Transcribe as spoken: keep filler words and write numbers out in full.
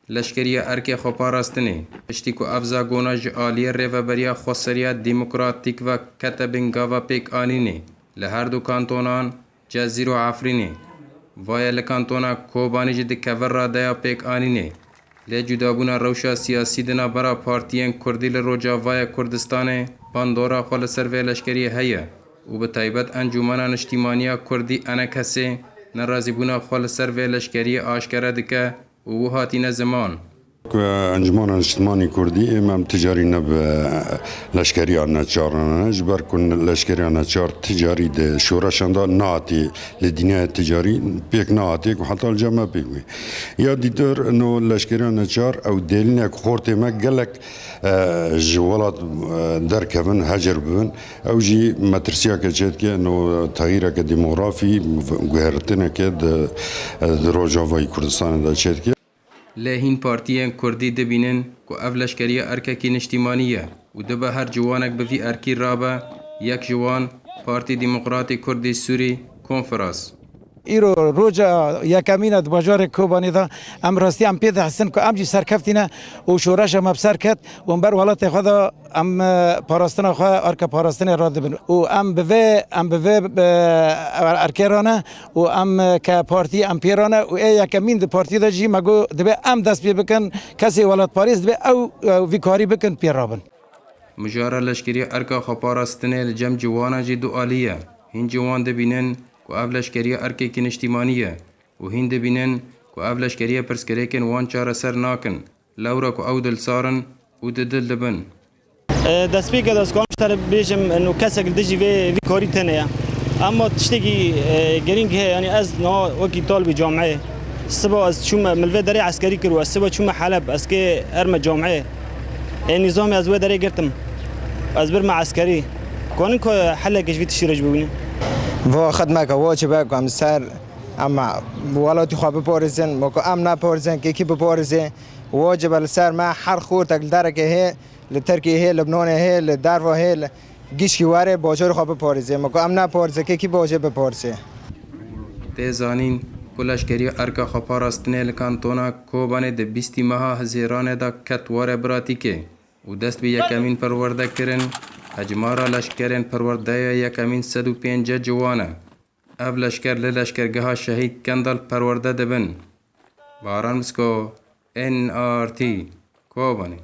Leşkeriya erkê xweparastinê, piştî ku ev zagona ji aliyê Rêveberiya Xweseriya Demokratîk ve kete bin gava pêkanînê li her du kantonan Cezîr û Efrînê, vaye li kantona Kobanî jî dikeve radeya pêkanînê. Lê cudabûna rewşa siyasî di navbera partiyên kurdî li Rojavaya Kurdistanê bandora xwe li ser vê leşkeriyê heye û bi taybet Encûmena Niştîmaniya Kurdî, E N K S, nerazîbûna xwe li ser vê leşkeriyê aşkere dike û wiha tîne ziman. Ku Encûmena Niştîmanî Kurdî, ê me em ticarî ne bi leşkeriya neçar ne, ji ber ku leşkeriya neçar ticarî di şoreşan de nehatî, li dinyaya ticarî pêk nehatî ku heta li cem me pêk bî. Ya dîtir no leşkeriya neçar ew dêlînek xortê me gelek, e, ji welat, e, derkevin, hecir bibin. Ew jî metirsiyeke çêdike no texîreke demografî, guhertineke di, e, di Rojavayî Kurdistanê de çêdike. Lê hîn partiyên kurdî dibînin ku ev leşkeriya erkekî niştîmanî ye û dibe her ciwanek bi vî erkî rabe, yek ji wan Partî Demokratî Kurdî Sûrî, Konferans. Îro roja yekemîn e di bajarê Kobanê de, em rastî em pê dihesin ku em jî serkeftî ne û şoreşa me bi ser ket û em ber welatê xwe de em, e, parastina xwe, erka parastinê radibin û em bi vê, em bi vê, e, erkê re ne û em, e, ke partî em pê re ne û ê yekemîn di partî de jî me got dibe em dest pê bikin, kesê welatparêz dibe ew, e, vî karî bikin pê rabin. Mijara leşkerî erka xweparastinê li cem ciwanan jî du alî ye. Hîn ciwan dibînin ku ev leşkeriya erkekî niştîmanî ye û hîn dibînin ku ev leşkeriya pirsgirêkên wan çareser nakin, lewra ku ew dilsar in û di dil dibin. E, destpêke de ez karim ji te re bêjim, no kesek li dijî vê, vî karî tene ye. Ema tiştekî, e, girîng heye, yanî ez niha wekî talibê camiyê. Siba ez çûme, min li vê derê eskerî kir û ez siba çûme Heleb, ez kê erme camiyê. Ê nîzamê ez wê derê girtim. Ez birme eskerî. Kanin ku heleke ji vî tiştî re jî bibînin? Vo xidmeke wacib e ku em ser, em welatî xwe biparêzin. Ma ku em neparêzin, kê kî biparêze? Wacib e li ser me her xortek li derekê hê, li Tirkiyê hê, Libnanê hê, li derva hê, li gişkî were bajarê xwe biparêze. Ma ku em neparêze, kê kî bajê biparêze? Tê zanîn ku leşkeriya erka xweparastinê li kantona Kobanê di bîstî meha Hizêranê de ket were biratîkê û dest bi yekemîn perwerde kirin, hecmara leşkerên perwerdeye yekemîn sed û pêncî ciwan e. Ev leşker li leşkergeha Şehîd Kendal perwerde dibin. Baran Misko, N R T, Kobanê.